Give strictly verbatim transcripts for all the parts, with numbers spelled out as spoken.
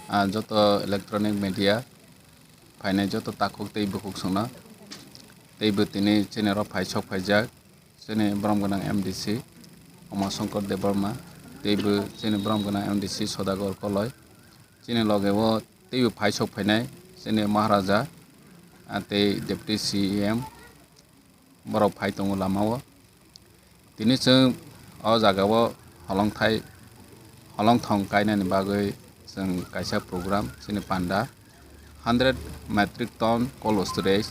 ah, joto electronic media phainai joto takhuk tei bukhuk songno teibo tini chini oro phai sok phaijak chini borom gwnang M D C Umashankar Debbarma teibo chini borom gwnang M D C Sodagar Koloi chini loge o teibo phai sok phainai chini Maharaja, ah, tei Deputy C E M borok phai tongo lama o. Tini chwng o jaga o holongthai, holongthong kainani bagwi chwng kaisa program chini panda hundred metric ton cold storage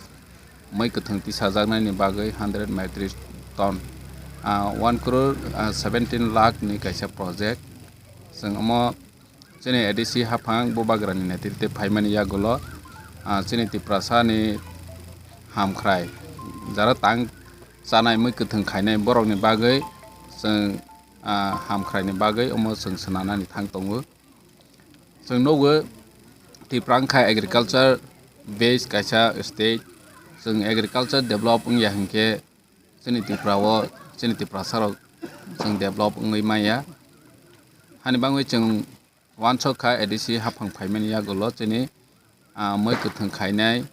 mui kwthwng tisajaknaini bagwi hundred metric ton, ah, one crore, ah, seventeen lakh ni kaisa project. Chwng omo chini A D C haphang Bubagrani netrite phaimani yagulo, ah, chini Tiprasani hamkhrai jara tang chanai mui kwthwng khainai borokni bagwi chwng, ah, hamkhraini bagwi omo chwng swnanani thang tongo. Chwng nukgo Tipra wngkha agriculture based kaisa state. Chwng agriculture develop wngya hinkhe chini Tripura o chini Tiprasarok chwng develop wngwi manya. Hani bagwi chwng uansuk kha A D C haphang phaimani yagulo chini, ah, mui kwthwng khainai,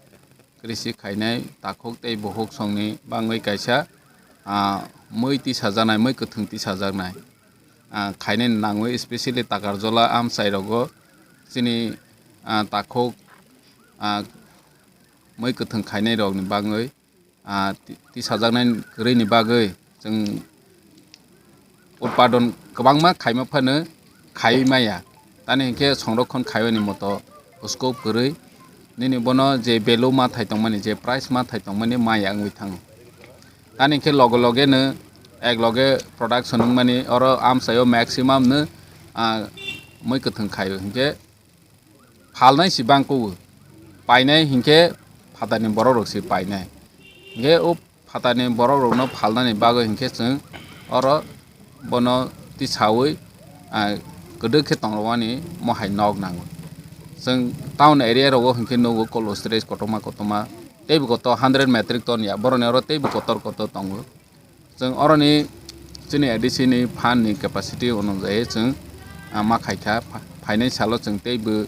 krisi khainai, takhuk tei bukhuk songni bagwi kaisa, ah, mui tisajaknai, mui kwthwng tisajaknai, ah, khainai nangwi, specially Takarjola amchai rogo chini, ah, takhuk, ah, mui kwthwng khainai rokni bagwi, ah, ti-, tisajaknai kwrwini bagwi chwng utpadon kwbangma khaima phano khaiwi maya. Tani hinkhe songrokhon khaiwani moto scope kwrwi. Nini bono je value ma thai tongmani, je price ma thai tongmani maya wngwi thango. Tani hinkhe loge loge no ek loge production wngmani oro amchaio maximum no, ah, mui kwthwng khaio hinkhe phalnai si bangkugo, painai hinkhe phatarni borok rok si painai. Hinkhe o phatarni borok rokno phalnani bagwi hinkhe chwng oro bono tisawi, ah, kwdwk khe tongrwani mohai nok nango. Chwng town area rogo hinkhe nugo cold storage kotorma kotorma teibo kotor hundred metric ton ya borokni oro teibo kotor kotor tongo. Chwng oroni chini A D C ni fund ni capacity onujai chwng, ah, ma khaikha, pha-, phainai salo chwng teibo,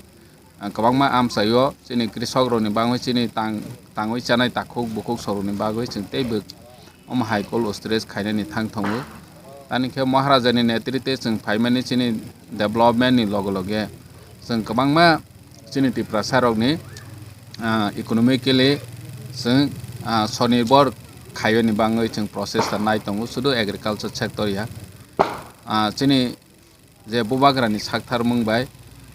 ah, kwbangma amchaio chini krisok rokni bagwi chini tang-, tangwi chanai takhuk bukhuk sorokni bagwi chwng teibo omo hai cold storage khainani thang tongo. Tani khe Maharaja ni netrite chwng phaimani chini development ni loge loge chwng kwbangma chini Tiprasa rokni, ah, economically chwng, ah, sonirbor khaiyoni bagwi chwng process ta nai tongo, sudu agriculture sector ya. Ah, chini je Bubagrani sakthar mung bai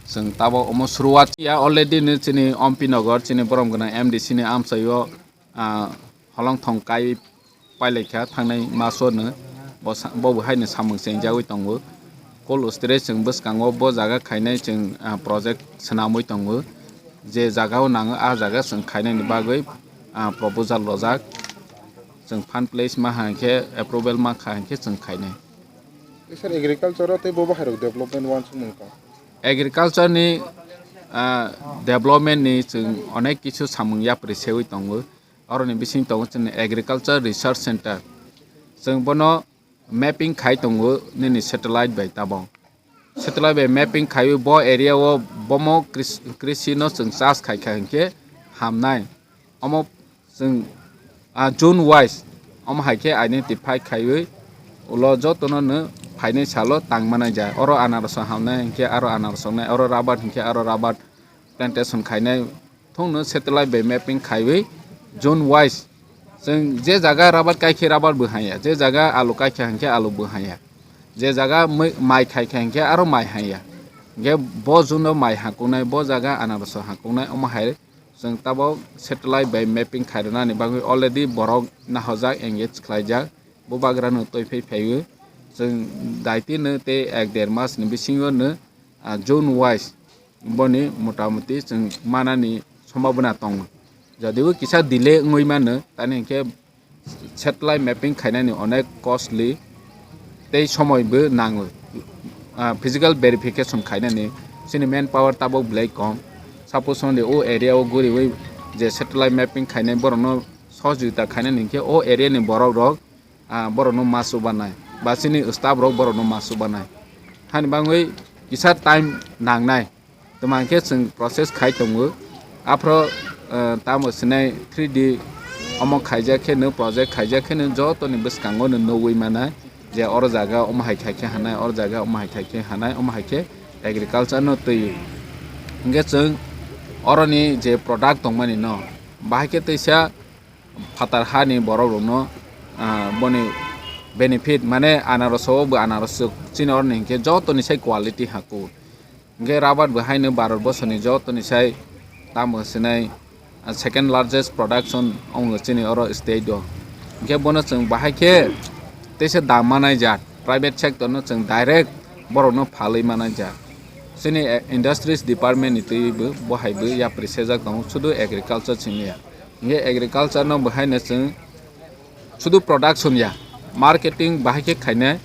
chwng tabok omo suruwat ya already no chini Ompi Nagar chini borom gwnang M D C ni amchaio, ah, holong thong kai pailaikha thangnai maso no bo sa-, bo bo haino samung chengjagwi tongo. Cold storage chwng bwskango bo jaga khainai chwng, ah, project swnamwi tongo. Je jaga o nango a jaga chwng khainani bagwi, ah, proposal rojak. Chwng fund place ma ha hinkhe approval ma kha hinkhe chwng khainai. Sir, agriculture o tei bo bahai rok development uansukmung tong? Agriculture ni, ah, development ni chwng onek kisu samung yapri sewi tongo. Oroni bising tongo chini Agriculture Research Center. Chwng bono mapping khai tongo nini satellite bai tabok. Satellite bai mapping khaiwi bo area o bomo kris-, krisi no chwng chas khaikha hinkhe hamnai. Omo chwng, ah, zone wise omo hai khe identify khaiwi ulo jotono no phainai salo tangmani ja. Oro anaroso hamnai hinkhe aro anaroso wngnai, oro rubber hinkhe aro rubber plantation khainai. Thungno satellite bai mapping khaiwi zone wise chwng je jaga rubber kaikhe rubber bo hanya, je jaga alu kaikha hinkhe alu bo hanya, je jaga mui-, mai khaikha hinkhe aro mai hanya. Hinkhe bo zone o mai hakuknai, bo jaga anaroso hakuknai, omo hai chwng tabok satellite bai mapping khairwnani bagwi already borok nahojak, engage khlaijak. Bubagrano twi phai phaiwi chwng daitino tei ek der mas ni bisingo no, ah, zone wise boni motamuti chwng manani sombhabona tongo. Jodibo kisa delay wngwi mano, tani hinkhe satellite mapping khainani onek costly tei somoi bo nango. Ah, physical verification khainani chini manpower tabok belai kom. Suppose only o area o guriwi je satellite mapping khainai borokno sohojogita khainani hinkhe o area ni borok rok, ah, borokno ma chubanai, ba chini staff rok borokno ma chubanai. Hani bagwi kisa time nangnai. Tamo hwnkhe chwng process khai tongo. Aphro, eh, tamo sinai three D omo khaijak khe no, project khaijak khe no, jotoni bwskango no nugwi manai je oro jaga omo hai khai khe hanai, oro jaga omo hai khai khe hanai, omo hai khe agriculture no twi. Hwnkhe chwng oroni je product tongmani no, bahai khe teisa phatar hani borok rokno, ah, boni benefit, mane anaros o bo anaros chwk chini oroni hinkhe jotoni sai quality ha kuk. Hinkhe rubber bo haino Bharat borsoni jotoni sai tamo sinai, ah, second largest production wngo chini oro state o. Hinkhe bono chwng bahai khe teisa dam manai jak, private sector no chwng direct borokno phalwi manai jak. Chini, eh, industries department ni twi bo, bo hai bo yapri sejak tongo, sudu agriculture simi ya. Hinkhe agriculture no bo haino chwng sudu production ya, marketing bahai khe khainai,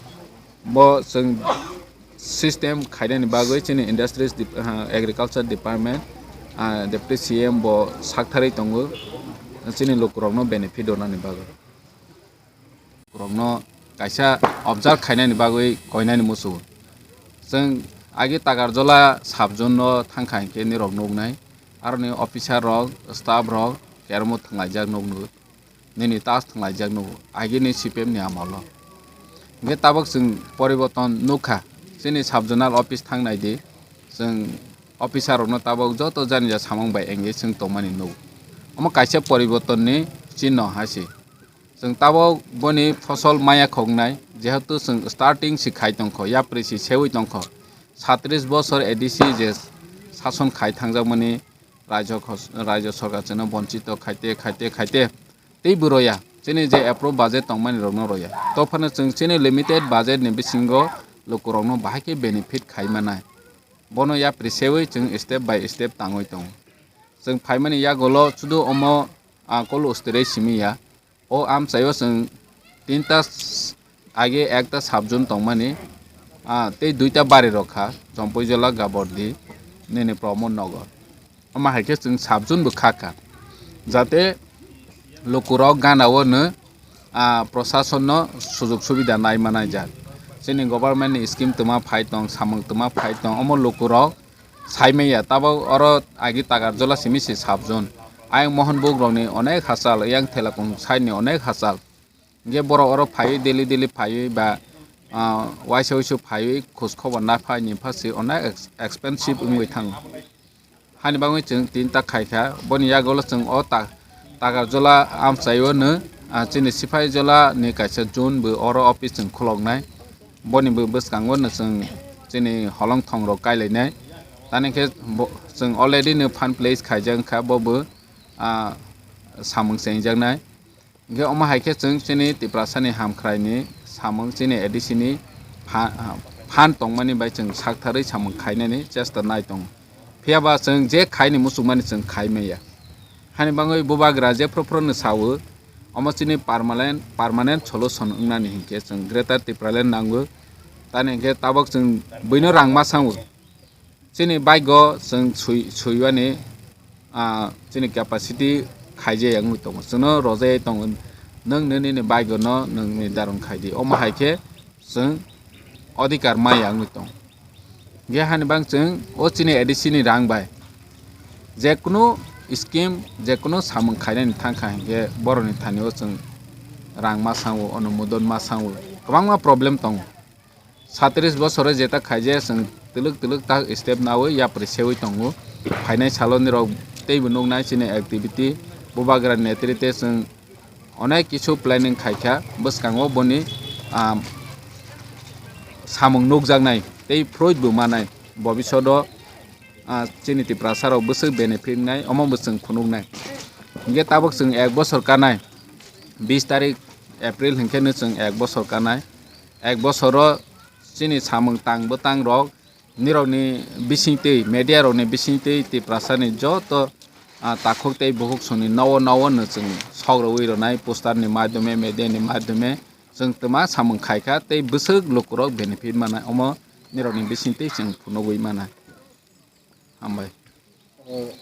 bo chwng system khainani bagwi chini industries dep-, ah, agriculture department, ah, deputy C M bo saktharwi tongo, chini lukurokno benefit rwnani bagwi. Lukurokno kaisa observe khainani bagwi koinani muchungo. Chwng agi Takarjola sub zone no thangkha hinkhe nirok nuknai, aroni officer rok, staff rok, kermo thwnglaijak nuknwi. Nini tas thwnglaijak nugo, agini C P M ni amolo. Hinkhe tabok chwng poriborton nukha, chini sub zonal office thangnai di, chwng officer rokno tabok joto jani ja samung bai engage chwng tongmani nugo. Omo kaisa poriborton ni chinno hai se. Chwng tabok boni fosol maya khoknai, jehetu chwng starting si khai tongkho, yapri si seui tongkho, satris bosor A D C je sason khai thangjakmani, Rajyo khos-, rajyo sorkar chwngno bonchito khaite, khaite, khaite, tei bo roya. Chini je approve budget tongmani rokno roya. Tophano chwng chini limited budget ni bisingo lukurokno bahai khe benefit khai manai. Bono yapri seui chwng step by step tangwi tongo. Chwng phaimani yagulo sudu omo, ah, kolo ustirei simi ya. O amchaio chwng tinta s-, age ekta sub zone tongmani, ah, tei duita bari rok kha, Chompoijola, Gabordi, nini Pramod Nagar. Omo hai khe chwng sub zone bo kha kha, jate lukurok gana o no, ah, prosason no sujok subida nai manai jak. Chini government ni scheme twma phai tong, samung twma phai tong, omo lukurok saimaya, tabok oro agi Takarjola simi se sub zone. Ayang Mohonbuk rokni onek hachal, yang Thelakung side ni onek hachal. Hinkhe borok oro phaiwi daily daily phaiwi ba, ah, waisa waisa phaiwi khoj khobor na phaini pha se onek ex-, expensive wngwi thango. Hani bagwi chwng tinta khaikha, boni yagulo chwng o ta-, Takarjola amchaio no, ah, chini Siphaijolani kaisa zone bo oro office chwng khuloknai. Boni bo bwskango no chwng chini holong thongrok kailainai. Tani khe bo, chwng already no fund place khaijak wngkha, bo bo, ah, samung chengjaknai. Hinkhe omo hai khe chwng chini Tiprasani hamkhraini samung chini A D C ni pha-, phan tongmani bai chwng saktharwi samung khainani chesta nai tongo. Phiya ba chwng je khaini muchungmani chwng khai maya. Hani bagwi bubagra jephru phru no sawo, omo chini permanent, permanent solution wngnani hinkhe chwng Greater Tipraland nango. Tani hinkhe tabok chwng buino rang ma sango. Chini bike o chwng sui-, suiwani, ah, chini capacity khaijaya wngwi tongo. Chwngno rojai tongo, nwng nini bike o no nwng nirdaron khai di. Omo hai khe chwng odhikar maya wngwi tongo. Hinkhe hani bang chwng o chini A D C ni rang bai jekunu scheme, jekunu samung khainani thangkha hinkhe borokni thani o chwng rang ma sango, onumodon ma sango, kwbangma problem tongo. Satris bosoro jeta khaijaya chwng twlwk twlwk tak step nawi yapri sewi tongo. Phainai salo nirok teibo nuknai chini activity, bubagra netrite chwng onek kisu planning khaikha, bwskango boni, ah, samung nukjaknai tei fruit bo manai. Bobishodo, ah, chini Tiprasa rok bwswk benefit nai, omo bo chwng phunuknai. Hinkhe tabok chwng ek bosor kanai, bis tarik April hinkhe no chwng ek bosor kanai. Ek bosoro chini samung tang bwtang rok nirokni bisingtwi, media rokni bisingtwi Tiprasani joto, ah, takhuk tei bukhuk songni nowo nowo no chwng sok rwui rwnai, poster ni madhyome, media ni madhyome chwng twma samung khaikha tei bwswk lukurok benefit manai, omo nirokni bisingtwi chwng phunugwi manai. Hambai. O,